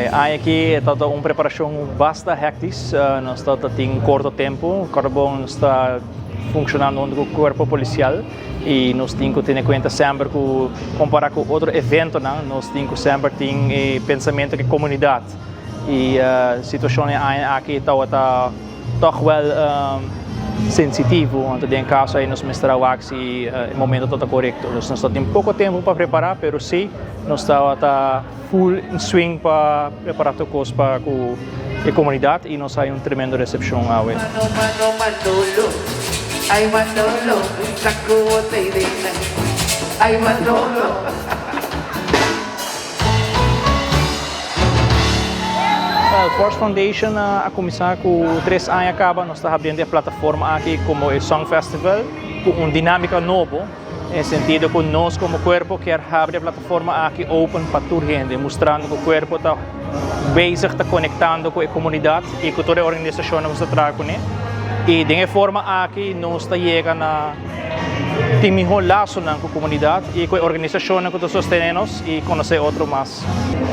E aña aki e tabata un preparashon basta hèktis. Nos tabata tin korto tempu. Kòrda bon nos ta funshonando huntu ku kuerpo polisial i nos tin ku tene kuenta semper ku kompará ku otro eventonan nos tin ku semper tin e pensamentu ku e komunidat i situashon e aña aki tabata tòg wèl sensitivo, anto den kaso ei nos mester a wak si e momento tabata korekto. Dus nos tabatin poko tempu pa prepará pero sí nos tabata full swing pa prepará tur kos pa ku e komunidat i nos hay un tremendo resepshon awe. Force Foundation a kuminsá ku tres aña kaba nos ta habriendo e plataforma aki komo e Song Festival ku un dinámika nobo. En sentido ku nos komo kuerpo kier habri e plataforma aki open pa tur hende, mustrando ku kuerpo ta bezig ta konektando ku e komunidat i ku tur e organisashonnan ku ta traha kuné. I den e forma aki nos ta yega na tin mihó lasonan ku komunidat i ku e organisashonnan ku ta sostené nos i konosé otro mas.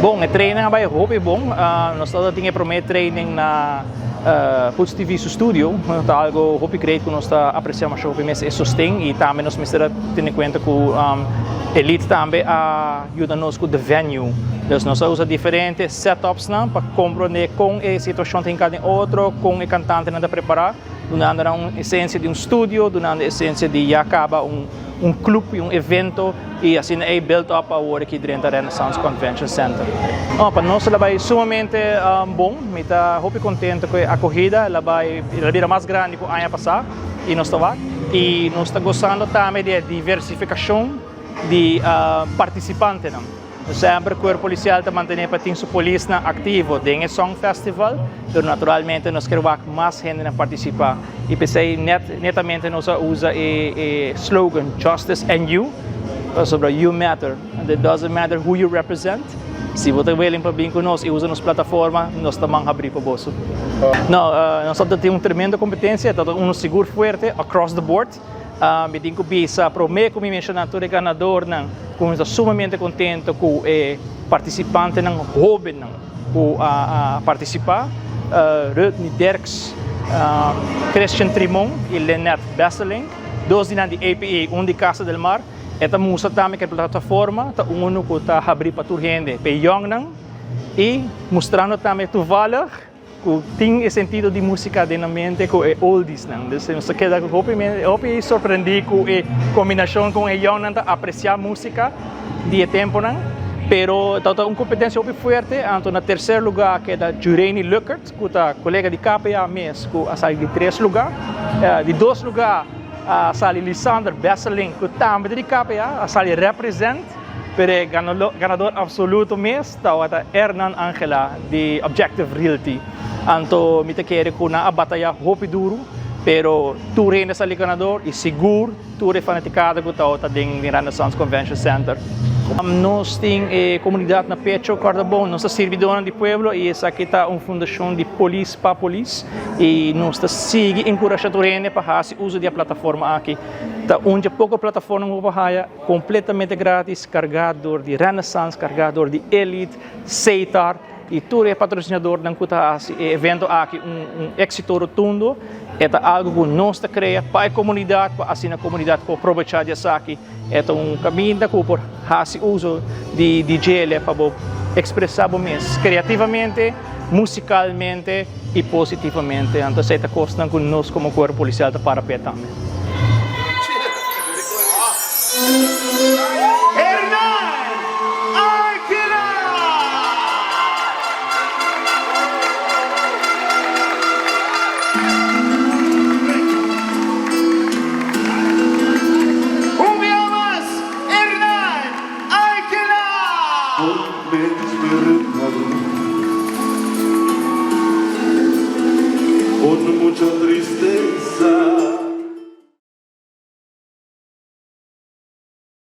Bon, e training a bai hopi bon. Nos tabata tin e promé training na Puts TV su studio. Ta algo hopi great ku nos ta apresia masha hopi mes e sosten i tambe nos mester a tene kuenta ku Elite tambe a yuda nos ku the venue. Dus nos a usa diferente setupsnan pa komprondé kon e situashon ta hinká den otro, kon e kantantenan ta prepará, dunando nan un esensia di un studio, dunando esensia di ya kaba un un club y un evento y asina ey build up awor aki drenta Renaissance Convention Center. No, pa nos el a bay sumamente bon, mi ta hopi contento cu e acogida, el a bay, el a bira mas grandi cu aña pasa y nos ta wak y nos ta gozando tambe di e diversificacion di participantenan. Semper Cuerpo Policial ta mantene pa tin su polisnan activo den e Song Festival, pero naturalmente nos kier wak mas hendenan participa y p'esey net netamente nos a usa e e slogan Justice and You, pasobra you matter and it doesn't matter who you represent, si bo ta willing pa bin cu nos y usa nos plataforma, nos ta man habri pa boso. No, nos ta tin un tremendo competencia, ta uno sigur fuerte across the board. Mi tin ku bisa promé ku mi menshoná tur e ganadornan ku mi ta sumamente kontento ku e partisipantenan hóbennan ku a partisipá, Rudney Derks, Christian Trimon i Lynette Besselink, dos di nan di APA, un di Casa del Mar. E ta mustra tambe ku e plataforma ta unu ku ta habrí pa tur hende, pa e yòngnan i mustrando tambe toevallig Ku tin e sentido di músika den nan mente ku e oldiesnan. Dus nos ta keda hopi hopi sorprendí ku e kombinashon kon e yòngnan ta apresiá músika di e tempunan. Pero tabata un kompetensia hopi fuerte. Anto na terser lugá a keda Jureni Luckert ku ta kolega di KPA mes ku a sali di tres lugá. Di dos lugá a sali Lisander Besseling ku tambe ta di KPA a sali represent. Pero e ganador absoluto mes tawata Hernan Angela di Objective Realty. Anto mi ta kere ku nan a bataya hopi duru, pero tur hende a sali ganador i sigur tur e fanaticada ku tawata den Renaissance Convention Center. Nos tin e komunidat na pecho, kòrda bon, nos ta sirbidónan di pueblo i esaki ta un fundashon di polis pa polis i nos ta sigui enkurashá tur hende pa hasi uso di e plataforma aki. Ta un dje poko plataforma ku bo por haya. Completamente gratis, carga door di Renaissance, carga door di Elite, Setar y tur e patrocinadornan cu ta haci e evento aki un un exito rotundo. E ta algo cu nos ta crea pa e comunidad, pa asina comunidad por probecha di esaki. E ta un caminda cu por haci uso di di djele pa bo expresa bo mes creativamente, musicalmente y positivamente. Anto esey ta cosnan cu nos como cuerpo policial ta para p'e tambe. Hernan Aguilar! Un bia mas, Hernan Aguilar! Hoy me he despertado con mucha tristeza.